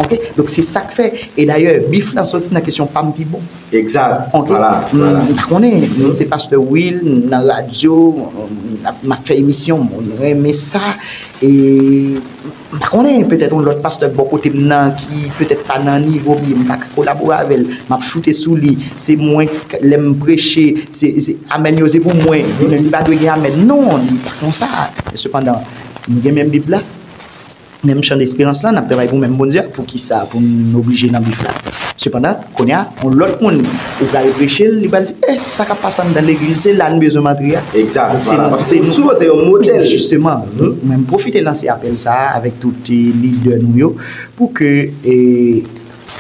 Ok? Donk se sa k fè, e dayè, bif lan soti nan kesyon pa m pi bon. Egzat. Ok? Vwala, vwala. M pa konnen, m se pastè Will, m nan radyo, m ap, m ap fè emisyon, moun renmen sa, e m pa konnen, petèt yon lòt pastè k bò kote m nan ki petèt pa nan nivo m, m pa ka kolabore avè l, m ap choute sou li, se mwen k, lè m preche, se, se amèn yo se pou mwen, li menm li pa dwe gen amèn. Non, li pa konsa. Sepandan, nou gen menm Bib la, menm chan desperans lan, n ap travay pou menm Bondye a, poukisa pou n oblije nan bif la? Sepandan, kounye a, yon lòt moun, ou pral preche l, li pral di, eh, sa k ap pase anndan legliz, se la n bezwen m antre a. Egzat, vwala, paske nou sipoze yon modèl. Jisteman, mwen m pwofite lanse apèl sa a avèk tout, eh, lidè nou yo, pou ke, eh,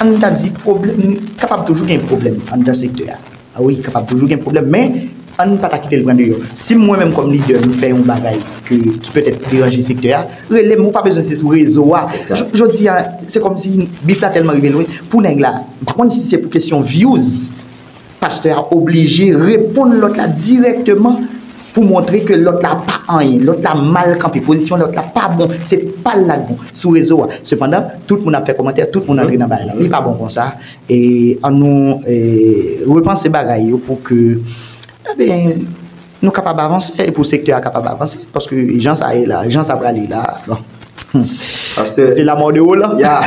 ann ta di pwoblèm, kapab toujou gen pwoblèm anndan sektè a. A wi, kapab toujou gen pwoblèm, men ann pa ta kite l pran deyò. Si mwen menm kòm lidè, m fè yon bagay ke, ki petèt deranje sektè a, rele m, ou pa bezwen se sou rezo a. Jodi a, se kòmsi bif la tèlman rive lwen, pou nèg la, m pa konn si se pou kesyon views, pastè a oblije reponn lòt la dirèkteman pou montre ke lòt la pa anyen, lòt la mal kanpe, pozisyon lòt la pa bon, se pa l la k bon sou rezo a. Sepandan, tout moun ap fè kòmantè, tout moun antre nan bagay la. Li pa bon konsa. E ann nou, e, repanse bagay yo pou ke, enben, nou kapab avanse e pou sektè a kapab avanse, paske jan sa ye la, jan sa prale la, bon. Pastè, se la mò de wo la. Ya.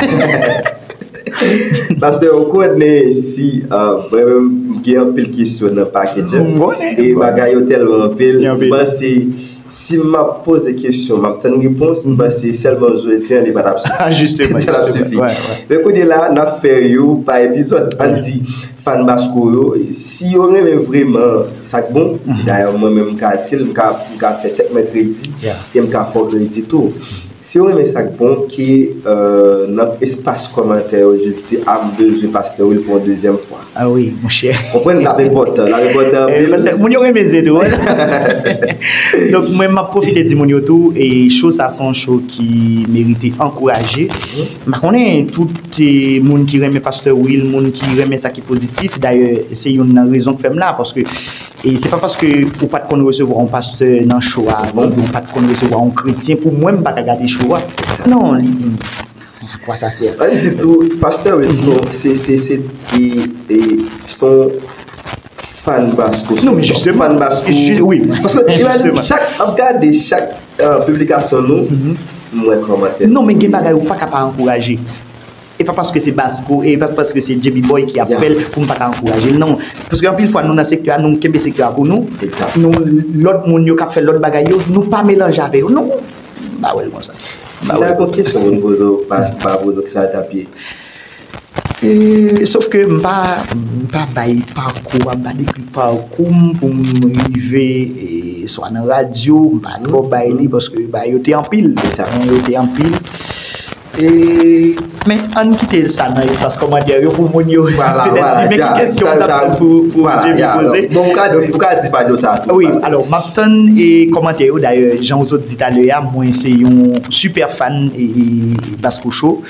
Pastè, ou konnen si, ah, mwen menm, m gen anpil kesyon nan pakèt yo. M konnen. E bagay yo tèlman anpil, m panse si m ap poze kesyon, m ap tann repons, m panse sèlman jodi a, li pa t ap sifi. Jisteman, li pa t ap sifi. Men kounye la, n ap fè yo pa epizòd. Ann di, fan Basco yo, si yo renmen vrèman sa k bon, dayè, mwen menm, m ka di l, m ka, m ka fè tèt mwen kredi, e m ka fè w kredi tou. Si w renmen sa k bon, ki, euh, nan espas kòmantè yo, jis di, a, m bezwen pastè Will pou yon dezyèm fwa. A wi, monchè. Konprann, l ap enpòtan, l ap enpòtan anpil. Paske moun yo renmen zen tou. Donk, mwen, m ap pwofite di moun yo tou, e show sa se yon show ki merite ankouraje. M pa konnen tout, e, moun ki renmen pastè Will, moun ki renmen sa ki pozitif. Dayè, se youn nan rezon k fè m la, paske E se pa paske ou pa t konn resevwa yon pastè nan show a avan, oubyen ou pa t konn resevwa yon kretyen, pou mwen, m pa ka gade show a. Non, li, a quoi ça sert? Ann di tou, pastè Wilson, se, se, se, e, e, se yon fan Basco. Non, men jisteman. Fan Basco. Wi. Paske, imajine, chak, ap gade chak, euh, piblikasyon nou, m wè kòmantè. Non, men gen bagay ou pa ka pa ankouraje. E pa paske se Basco, e pa paske se J B Boy ki ap fè l pou m pa ka ankouraje l, non. Paske anpil fwa nou nan sektè a, nou kenbe sektè a pou nou. Nou, lòt moun yo k ap fè lòt bagay yo, nou pa melanje avè yo. Non, m pa wè l konsa. M pa wè l konsa. Si la gon kesyon moun poze w, pa, pa poze w, kisa l t ap ye? E, sof ke m pa, m pa bay pakou, m pa dekri pakou m pou m rive, e, swa nan radyo, m pa twò bay li, paske bagay yo te anpil. Sa, yo te anpil. E, men ann kite sa nan espas kòmantè yo pou moun yo petèt di, men ki kesyon m t ap tann pou, pou J B poze. Bon, ou ka di, ou ka di panyo sa tou. Wi, alò, m ap tann e kòmantè yo. Dayè, jan ou sot di talè a, mwen se yon super fan e, e Basco Show.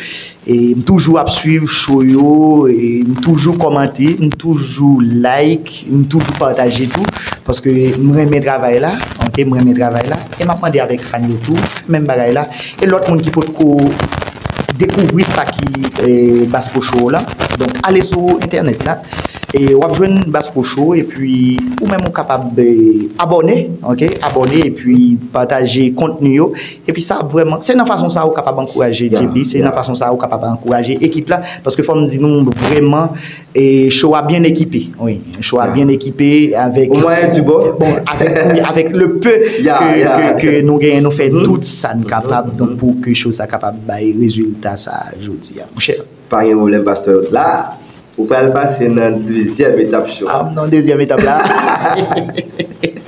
E m toujou ap swiv show yo, e m toujou kòmante, m toujou like, m toujou pataje tou, paske m renmen travay la, ok, m renmen travay la, e m ap mande avèk fan yo tou, fè menm bagay la, e lòt moun ki potko dekouvri sa ki, e, Basco Show la, donk ale sou entènèt la, e w ap jwenn Basco Show, epi ou menm ou kapab, e, abòne, ok, abòne, epi pataje kontni yo, Epi sa ap vrèman, se nan fason sa a ou kapab ankouraje J B, se nan fason sa a ou kapab ankouraje ekip la, paske fò m di nou vrèman, e, show a byen ekipe. Wi, show a byen ekipe avèk, au moyen du bord. Bon, avèk, wi, avèk le peu ke, ke, ke nou genyen, nou fè tout sa n kapab, donk pou ke show sa kapab bay rezilta sa jodi a. Monchè. Pa gen pwoblèm, pastè. La, ou pral pase nan dezyèm etap show a. Ah, nan dezyèm etap la.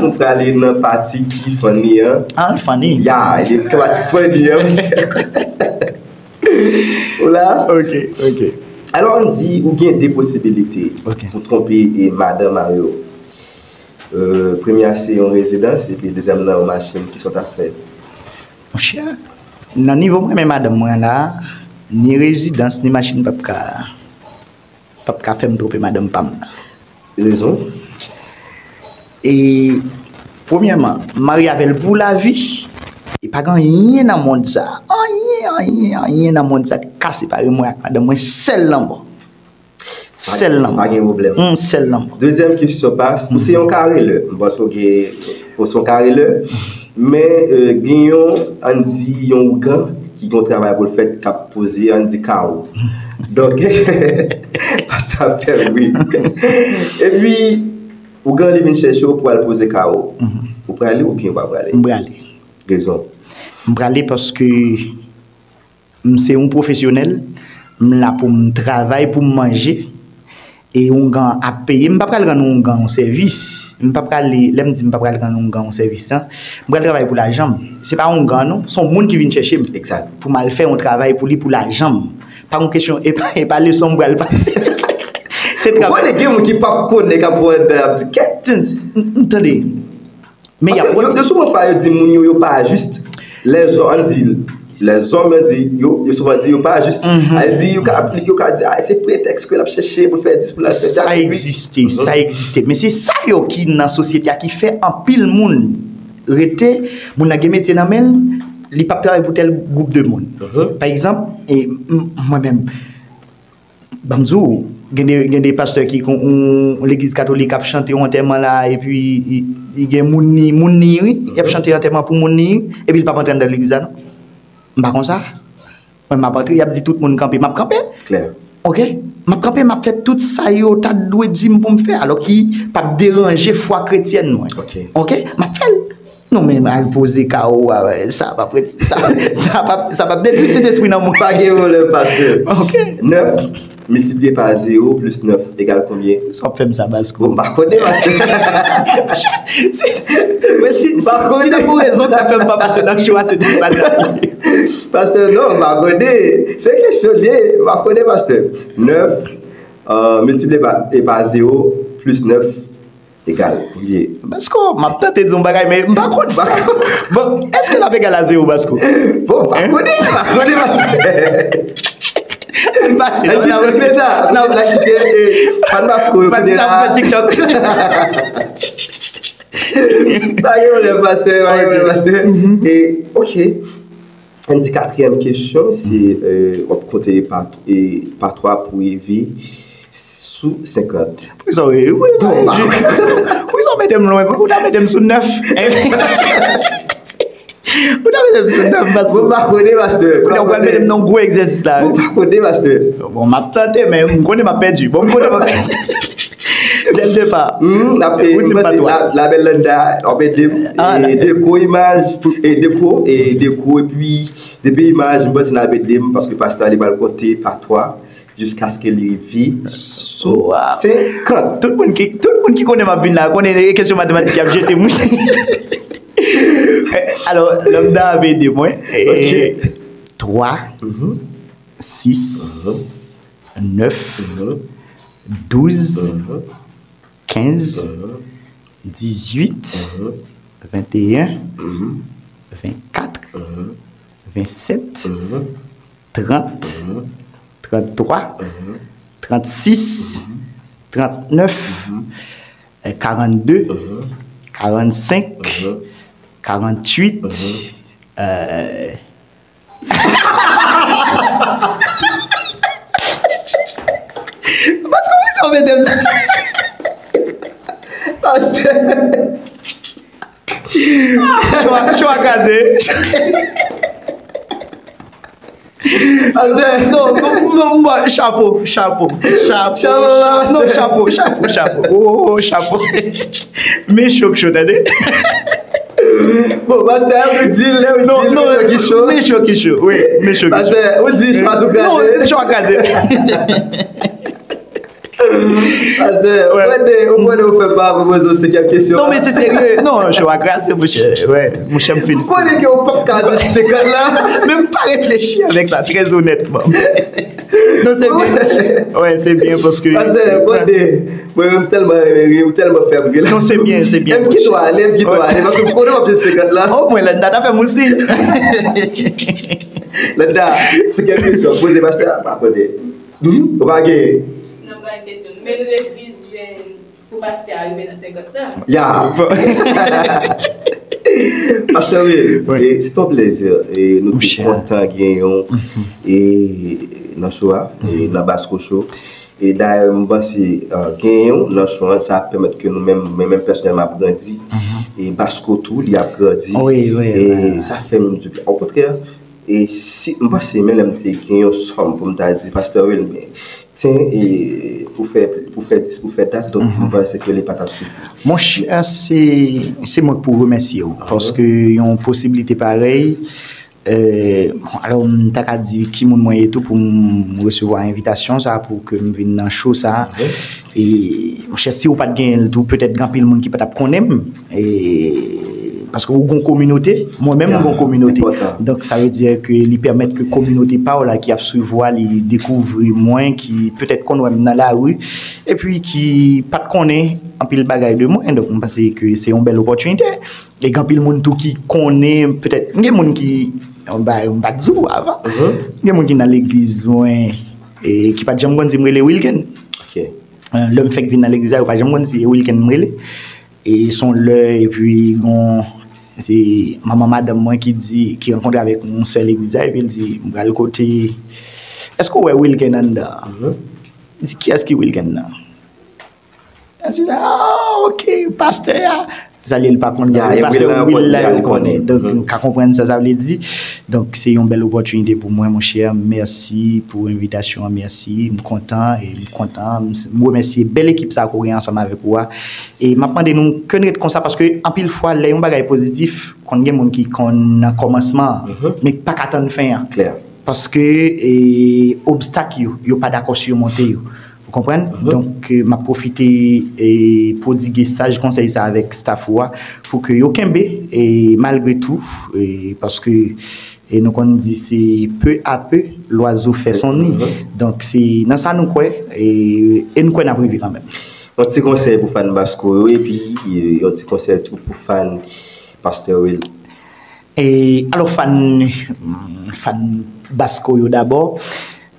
nou prale nan pati ki funny an. Ah, funny. Ya, e pati funny an. Ou la? Ok, ok. Alò, ann di ou gen de posibilite Ok. pou twonpe e madan mari w. Euh, premye a se yon rezidans, epi dezyèm nan yon machin. Kisa w t ap fè? Monchè, nan nivo mwen, men madanm mwen la, ni rezidans, ni machin p ap ka, p ap ka fè m twonpe madanm pa m nan. Rezon? E, premyèman, m marye avè l pou lavi. E pa gen anyen nan mond sa. Anyen, anyen, anyen nan mond sa k ka separe mwen ak madanm mwen, sèl lanmò. Sèl lanmò. Pa gen pwoblèm. Hmm, sèl lanmò. Dezyèm kesyon, pas, ou se yon karelè. M panse w gen, ou se yon karelè. Men, euh, gen yon, ann di, yon ougan ki gen yon travay pou l fè, k ap poze, ann di, kawo. Donk, pastè ap fè wi. Epi, ougan li vin chèche w pou al poze kawo. Ou prale oubyen ou pa prale? M prale. Rezon? M prale paske m se yon pwofesyonèl, m la pou m travay, pou m manje, e oungan ap peye m. M pa pral rann oungan yon sèvis. M pa pral, lè m di m pa pral rann oungan yon sèvis lan, m pral travay pou lajan m. Se pa oungan non, se yon moun ki vin chèche m. Exact. Pou m al fè yon travay pou li, pou lajan m. Pa yon kesyon, e pa, e pa leson m pral pase. Se Ou travay. Konnen gen moun ki p ap konnen k ap wè anndan ap di kèt. M, m, m, tande. Men y Paske ap yo, yo souvan pa yo di moun yo, yo pa jis. Lèzòm, ann di, lèzòm, yo di, yo, yo souvan di yo pa jis. A di, yo ka aplike, yo ka di, ah, se pretèks ke l ap chèche pou l fè dis, pou l al fè Sa dat, epi egziste, sa egziste. Men se sa yo ki nan sosyete a ki fè anpil moun rete, moun nan gen metye nan men l, li p ap travay pou tèl gwoup de moun. Pa egzanp, e, m, mwen menm, ban m di w, gen de, gen de pastè ki kon yon legliz katolik ap chante yon antèman la, epi li, li gen moun ni, moun ni, wi, y ap chante antèman pou moun ni, epi l p ap antre anndan legliz la, non. M pa konsa. Mwen, m ap antre, y ap di tout moun kanpe, m ap kanpe. Klè. Ok? M ap kanpe, m ap fè tout sa yo ta dwe di m pou m fè, alò ki p ap deranje fwa kretyèn mwen. Ok. Ok? M ap fè l. Non, men al poze kawo a, sa p ap reti-, sa, sa p ap, sa p ap detwi Sentespri nan mwen. Pa gen pwoblèm, pastè. Ok. Nèf miltipliye pa zewo plis nèf egal konbyen? Sa w ap fè m sa, Basko? Bon, m pa konnen, pastè. Si, si, mwen, si, si, si te pou rezon k ta fè m pa pase nan show a, se te sa. Pastè, non, m pa konnen. Se kesyon l ye, m pa konnen, pastè. Nèf, euh, miltipliye pa, e pa zewo plis nèf egal konbyen? Basko, m ap tante di yon bagay, men m pa konn sa. Bon, èske l ap egal a zewo, Basko? Bon, m pa konnen, m pa konnen, pastè. Ann pase, Ann ann kite avanse. sa, Ann ann avanse. kite, eh, fan Basko yo Pati kote sa la. Pati TikTok. Pa gen pwoblèm, pastè, pa gen pwoblèm, pastè. E, ok. Ann di katriyèm kesyon, se, euh, w ap konte pa, e, pa twa pou rive sou senkant. Poukisa w, poukisa w, poukisa w mete m lwen, ou ta mete m sou nèf. Ou ta mete m sou nèf, Basko. Bon, m pa konnen, pastè. Ou ta pral mete m nan gwo egzèsis la. Bon, m pa konnen, pastè. Bon, m ap tante, men m konnen m ap pèdi. Bon, m konnen m ap pèdi. Dès le départ. Hmm, n ap, eh, Ou di m pa pase twa. La, la belle Landa, w ap ede m. Ah, E la- Deko Imaj, e Deko, e Deko, epi depi Imaj, m panse n ap ede m, paske pastè a li pral konte pa twa, jiskaske li rive sou Wow. senkant. Tout moun ki, tout moun ki konnen m ap vin la, konnen e kesyon matematik y ap jete m, wi. Alò, Landa ap ede mwen. E, Ok. twa, Mhm. sis, Mhm. nèf, Mhm. douz, Mhm. kenz, Mhm. dizuit, Mhm. venteyen, Mhm. venkat, Mhm. vensèt, Mhm. trant, Mhm. tranntwa, Mhm. trannsis, trantnèf, Mhm. euh, karannde, Mhm. karannsenk, Mhm. karannwit, Mhm. euh, Basko, poukisa w mete m nan? Pastè. Show a, show a kraze. Pastè. Non, non, non, non, chapo, chapo, chapo. Chapo, pastè. Non, chapo, chapo, chapo. Oh, oh, oh, chapo. Men cho k cho, tande. Bon, pastè, ou di, lè ou di, non, non, men cho ki cho. Men cho ki cho, wi, men cho ki cho. Pastè, ou di, cho a tou kraze. Non, cho a kraze. Pastè, ou konnen, ou konnen ou fè pa pou poze yon senkant kesyon. Non, men se serye. Non, cho a kraze, monchè. Wè, monchè, m felisite. Ou konnen ke ou p ap ka di senkant la. Men m pa reflechi avèk sa, trè onètman. Non, se byen. Wè, se byen paske. Pastè, ou konnen. Mwen menm, m tèlman renmen ri, ou tèlman fè m ri la. Non, se byen, se byen. M kite w ale, m kite w ale, paske m konnen w ap jwenn senkant la. O mwen, Landa ta fè m yon siy. Landa, se kèk kesyon poze pastè a, pa konnen. Hmm? Ou pa gen? Non, pa gen kesyon. Men legliz jwenn pou pastè a rive nan senkant la. Ya. Pastè Will, e, se yon plezi. E nou te kontan genyen w e nan show a, e nan Basco Show. E dayè, m panse, euh, genyen w nan show an, sa ap pèmèt ke nou menm, mwen menm pèsonèlman ap grandi. E Basco tou, li ap grandi. Wi, wi, e wi, wi. Sa fè m di, okontrè, e si, m panse, men lè m te gen yon sòm pou m ta di, Pastè Will, men, ten, e pou fè, pou fè dis, pou fè dat, donk, m panse ke li pa t ap sifi. Monchè, se, se mwen k pou remèsye w, paske yon posiblite parèy, Euh, bon, alò, m ta ka di ki moun mwen ye tou pou m resevwa envitasyon sa, pou ke m vin nan show sa. E, monchè, si w pa t genyen l tou, petèt gen anpil moun ki pa t ap konnen m. E, paske ou gon kominote, mwen menm m gon kominote. Donk, sa vle di ke li pèmèt ke kominote pa w la ki ap swiv ou a, li dekouvri mwen, ki petèt konn wè m nan lari, epi ki pa t konnen anpil bagay de mwen. Donk, m panse ke se yon bèl opòtinite. E gen anpil moun tou ki konnen, petèt, gen moun ki, m pa, m pa t di w avan, gen moun ki nan legliz mwen, e ki pa t janm konn si m rele Wilken. Ok. E, lè m fèk vin nan legliz la, yo pa janm konn si e Wilken m rele. E se yon lè, epi gon, se manman madanm mwen ki di, ki rankontre avèk yon sè legliz la, epi l di, m pral kote, èske w wè Wilken anndan an? M di, kiyès ki Wilken nan? Yo di, ah, ok, pastè a. Sa li, li pa konn, ya, e pastè Will la, yo konnen. Donk, nou ka konprann sa sa vle di. Donk, se yon bèl opòtinite pou mwen, monchè. Mèsi pou envitasyon an, mèsi. M kontan, e m kontan. M, m remèsye bèl ekip sa ke w gen ansanm avèk ou a. E m ap mande nou ke n ret konsa, paske anpil fwa, lè yon bagay pozitif, konn gen moun ki konn nan kòmansman an, men pa ka tann fen an. Klè. Paske, e, obstak yo, yo pa dakò simonte yo. Ou konprann? Donk, e, m ap pwofite, e, pwodige saj konsèy sa avèk staff ou a, pou ke yo kenbe, e, malgre tou, e, paske, e, nou konn di se peu à peu, l'oiseau fait son nid. Donk, se nan sa nou kwè, e, e nou kwè n ap rive kanmenm. Yon ti konsèy pou fan Basco yo, epi, e, yon ti konsèy tou pou fan Pastè Will. E, alò, fan, fan Basco yo dabò,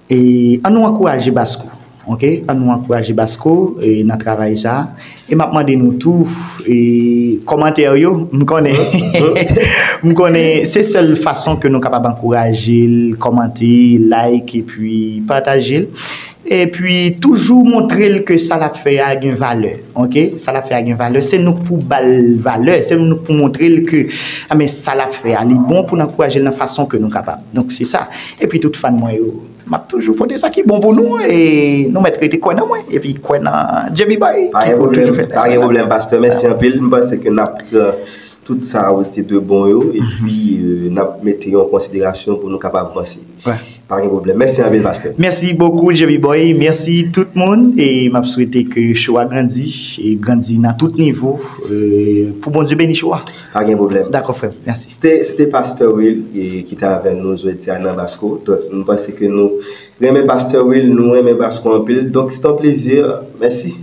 e, ann nou ankouraje Basco, ok? Ann nou ankouraje Basco, e, nan travay sa. E m ap mande nou tou, e, kòmantè yo, m konnen, m konnen se sèl fason ke nou kapab ankouraje l, kòmante, like, epi pataje l. Epi, toujou montre l ke sa l ap fè a gen valè, ok? Sa l ap fè a gen valè, se nou k pou ba l valè, se nou k pou montre l ke, a, men sa l ap fè a, li bon pou n ankouraje l nan fason ke nou kapab. Donk, se sa. Epi, tout fan mwen yo, m ap toujou pote sa ki bon pou nou, e nou mèt rete kwè nan mwen, epi kwè nan Djeby Boy, ki pou toujou fè. Pa gen pwoblèm, pastè, mèsi anpil. M panse ke n ap pran tout sa ou di de bon yo, epi, e, n ap mete yo an konsiderasyon pou nou kapab vanse. Pa gen pwoblèm. Mèsi anpil, pastè. Mèsi bokou, Djeby Boy. Mèsi tout moun. E m ap swete ke show a grandi, e grandi nan tout nivo. E pou Bondye beni show a. Pa gen pwoblèm. Dakò, frè m. Mèsi. Se te, se te pastè Will, e, ki te avè nou jodi a nan Basco. Donk, nou panse ke nou renmen pastè Will, nou renmen Basco anpil. Donk, se te yon plezi. Mèsi.